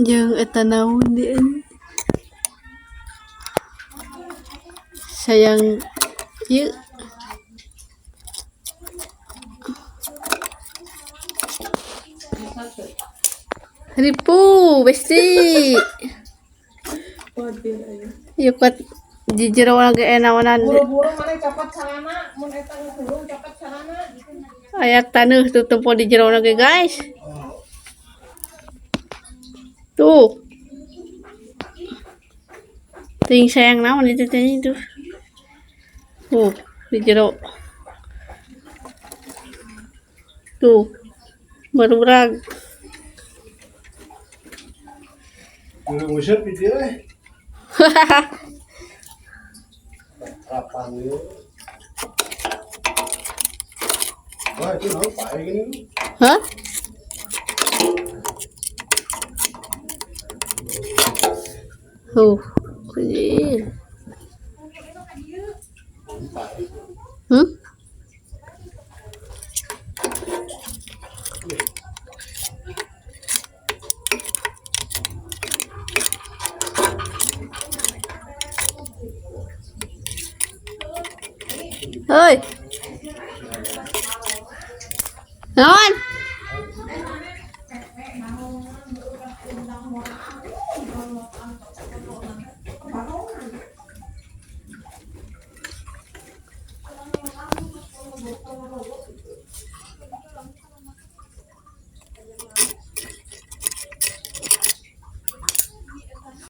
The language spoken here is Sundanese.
Jeung eta naon deui anjing. Sayang ieu. Ripu, besti. Ieu kuat di jero ge naonan. Buru-buru mana copot celana, mun eta geus hurung copot celana. Aya taneuh tuh tempo di jero ge, guys. Tuh. Ting sayang naon itu teh itu. Tuh, di jero. Tuh. Baru. Nguseup di dieu eh. Rapan ieu. Wah, itu naon pae gini. Hah? Tuh. Anjir. Pae. Hmm? Oi. Naon?